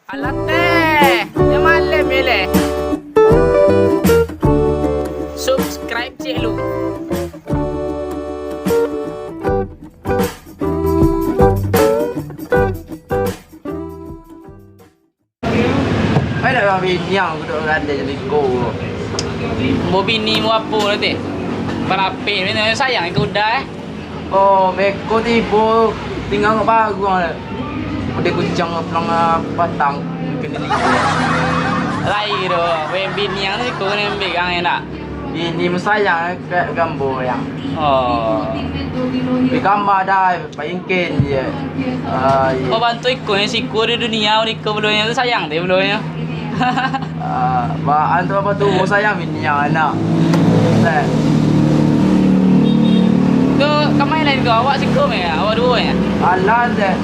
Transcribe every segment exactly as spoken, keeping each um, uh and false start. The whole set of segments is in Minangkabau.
Alah teh, nyo malem yo leh. Subscribe ciek lu. Ai, nak bini ang, kudu gadai jadi ko. Bo bini mo apo nanti? Parapek ni, sayang iko udah, eh. Oh, beko tibo, tingga ngok baguang le. Udah kuciang pulang, ah, patang, mungkin di lingkungan. Lai do, we bini ang tu iko ni ambil kang enak. Bini mo sayang, eh, kayak gambo yang. Oh. Di gambar dah, paingkin je. Ah, iya. Oh, bantu iko ni, siko di dunia, iko belonyo tu sayang deh, belonyo. Ah, baan tu apa tu, sayang bini yang anak. Teh. Tu, kamai lain tu, awak siko me, awak duo nya? Alah, teh.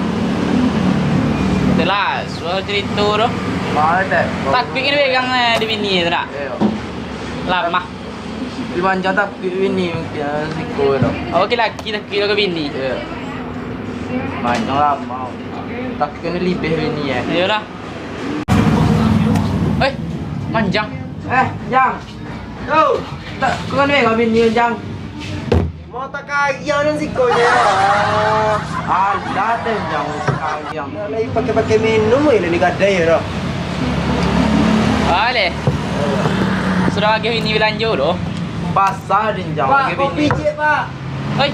Jelas, suara cerita tu. Mahal, teh. Tapi kini pegang, eh, di bini tu nak? Iya. Lamah. Di manja takuik bini mungkin, ah, siko tu. Awak laki takuik ka bini. Iya. Manja lamah. Takuik ni libih bini, eh. Iyolah. Eh, manjang. Eh, Jang. Yo. Tak, kau kan weh kau bini, Jang. Mau tak kayang nan siko je. Ada teh, Jang, kayang. Nak lagi pakai-pakai minum, weh, ni gadai dah. Aleh. Sudah lagi bini belanjo doh. Pasal din, Jang, Pak, lagi kopi bini. Cik, Pak. Oi.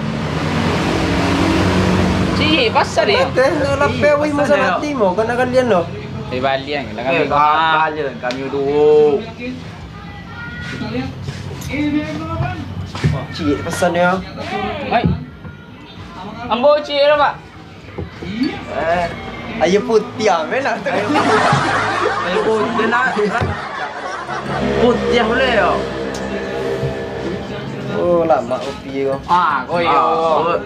Cik, pasal ni. Teh, nak lapeh, weh, pasal masalah ni, hati mo, kena kalian doh. Eh, balian, lah kami. Eh, ba-, balian kami dulu. Ciek pesan yo. Hai. Ambo ciek lah, Pak. Eh, aia putiah, men lah tu. Aia putiah, aia putiah nak. Putiah boleh yo. Oh, lamak kopi ko. Ah, ko yo. Ah,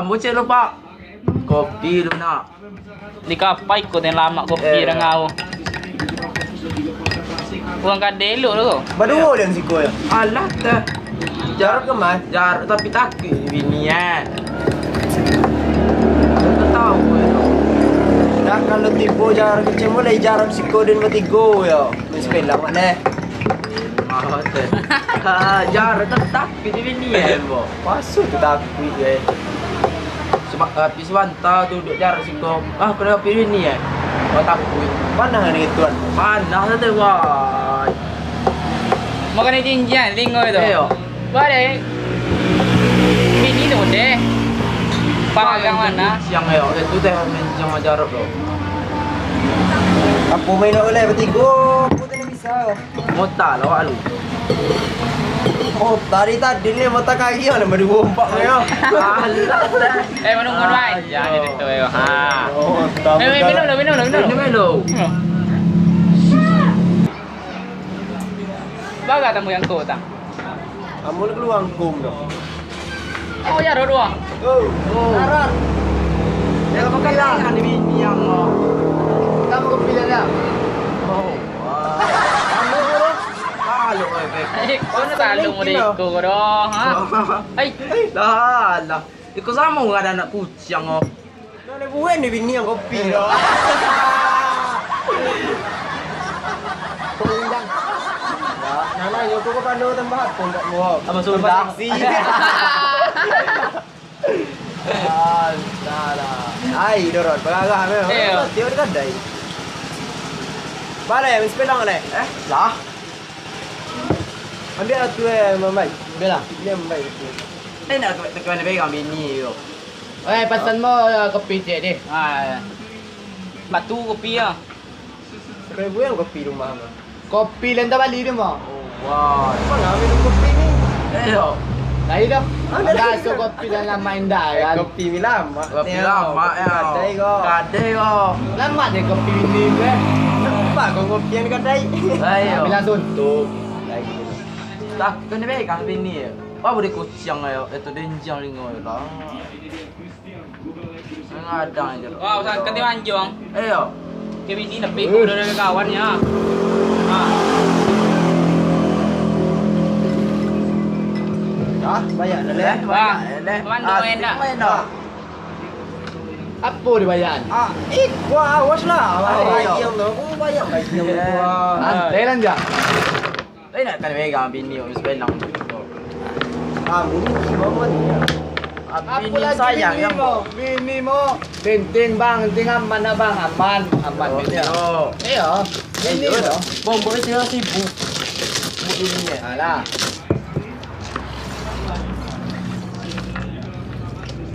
ambo ciek lo, Pak. Kopi lu nak. Di kapai ko teh lamak kopi. Eh. Rangau. Urang kadai elok tu. Baduo den siko yo. Alah teh. Jaruk ke, Mas? Jaruk tapi takuik bini, eh. Kau tahu, eh. Dah kalau tibo jaruk kecil mulai jaruk siko den batigo yo. Main sepeda mak neh. Mahal teh. Ah, jaruk tapi takuik bini, eh, bo. Pasu tu takuik, eh. Seba-, tapi sabanta tu duduak jaruk siko. Ah, kena pilih ni, eh. Kau takui. Panah ni tuan. Panah sajo, wai. Makan jinjiang telingo itu. Iyo. Balik. Bini tu deh. Pagang mana? Siang yo. Itu teh main siang jaruk tu. Apa main nak boleh batigo? Apa tu nak bisa? Mota lah awak lu. Oh, tadi-tadi ni mota kaki mana baru bompak ni, ah. Alah, dah. Eh, manunggu, ah, wai. Jangan itu, eh, ha. Oh, eh, eh, minum dulu, minum dulu, minum dulu. Minum dulu. Hmm. Baga tamu yang kau, tang? Amun keluar angkung tu. Oh, ya, dua-dua. Oh, oh. Larat. Ya, kamu kan lah, kan, di bini yang, oh. Kamu kepilihan dah. Oh, wah. Anu, bro. Kalau, eh, bek. Eh, kau nak tahu mau di iko, bro, ha? Hai. Dah lah. Iko samo ada anak kuciang, oh. Nah, dah buat ni bini yang kopi dah. Kau undang. Nah, nah, yo, kau kepala tambah apa enggak mau? Tambah sudah. Tambah seksi. Ah, entahlah. Ai, Dorot, berarah, eh. Iyo. Tiap ada kadai. Bala, eh, mesti pegang, eh? Eh? Lah. Ambil lah tu, eh, Mambai. Ambil lah. Ambil Mambai. Eh, nak ke, ke mana pegang bini tu? Eh, pasan mo, eh, kopi ciek deh. Ah, batu kopi ah. Seribu yang kopi rumah mah. Kopi lenta Bali tu mah. Oh, wah. Apa lah minum kopi ni? Eh, yo. Lain dah. Ada. Ada asuh kopi dan lama indah, eh, kan? Kopi ni lama. Kopi lama, yo. Kadai ko. Kadai ko. Lama deh kopi ini, eh. Nampak kau kopi yang kadai. Ayo. Bila suntuk. Lagi. Tak, kena baik kan bini ya. Apa boleh kuciang ayo? Itu denjang lingo lah. Ngadang aja. Wah, usah kati manjong. Iyo. Ke bini tapi ko dari kawan ya. Ah. Dah, banyak dah leh. Banyak dah leh. Pemandu main dah. Main dah. Apo dibayaan? Ah, eh, wah, awas lah. Wah, ayo. Bayang lah. Oh, bayang, bayang. Wah. Santai lah, Jang. Eh, nak kali pegang bini, orang sebelah tu. Ah, bini, bini, bini. Ah, apo bini lagi sayang, bini kan, mo? Bini mo. Penting, Bang. Penting aman, Abang. Aman. Aman, oh, bini. Iyo. Iyo. Bini, iyo. Bang, buat istri sibuk. Sibuk bini, eh. Alah.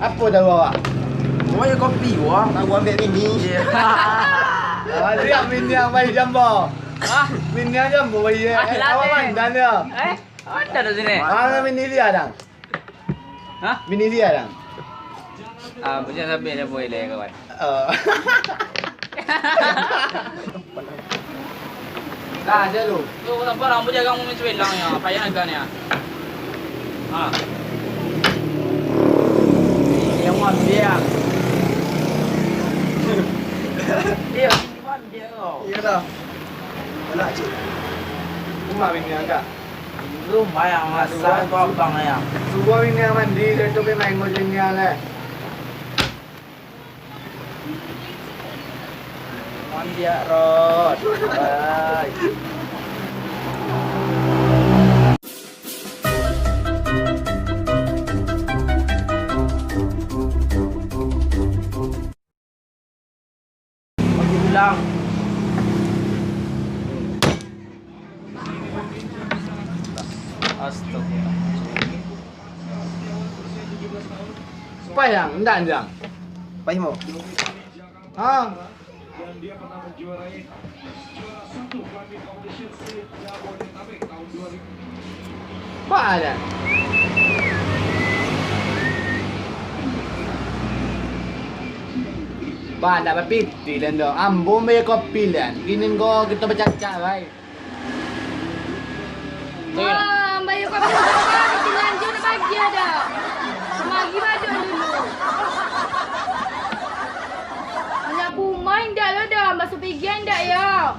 Apo tahu awak? Mau yo kopi, wah. Tahu ambil bini. Iya. Ah, siap bini yang baik jambo. Hah? Bini yang jambo, baik, eh. Alah, awak deh. Mandan yo. Eh, ada di sini. Ah, bini dia, Dang. Hah? Bini dia, Dang. Ah, macam sampai dia boleh, kawan. Oh. Nah, aja lu. Tu, sabar, ambo jaga mau mencuit lang ya. Payah agak ni, ah. Ha. Yang mau ambil, ah. Iya, ini mau ambil kau. Iyalah. Alah, cik. Rumah bini agak. Rumah yang masak tu abang ya. Subuh bini mandi, dia tu pergi main gojek ni, alah. Mandiak, Rod. Bye. Pakai ulang. Astaga. Pai, Jang, indak, Jang. Pai, Mo. Ha. Pai, Jang. Bah, ndak bapitih, Jang, doh. Ambo ambiak kopi, Jang. Kini ko kito bacakak, bai. Wah, ambayo ka pintu ka, katilangan nak bahagia dah. Mari bajok dulu. Anak bumai ndak lo dah, basuh pigia ndak yo.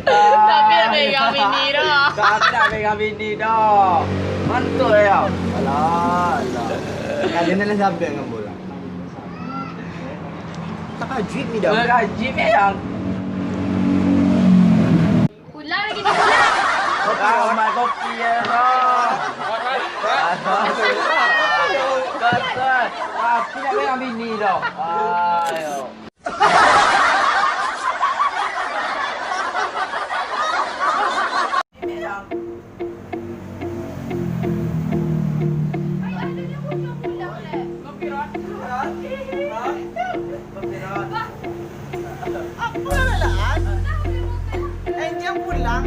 Tapi nak pegang bini dah. Tapi nak pegang bini dah. Mantul yo. Alah, alah. Kalian ni sampai dengan bola. Takajik ni dah. Takajik ni dah. Pulang lagi ni, pulang. Ah, mai kopi ya, bro. Kotor. Tapi nak pegang bini dah. Ayo. Apo lah, Lan? Eh, jan pulang.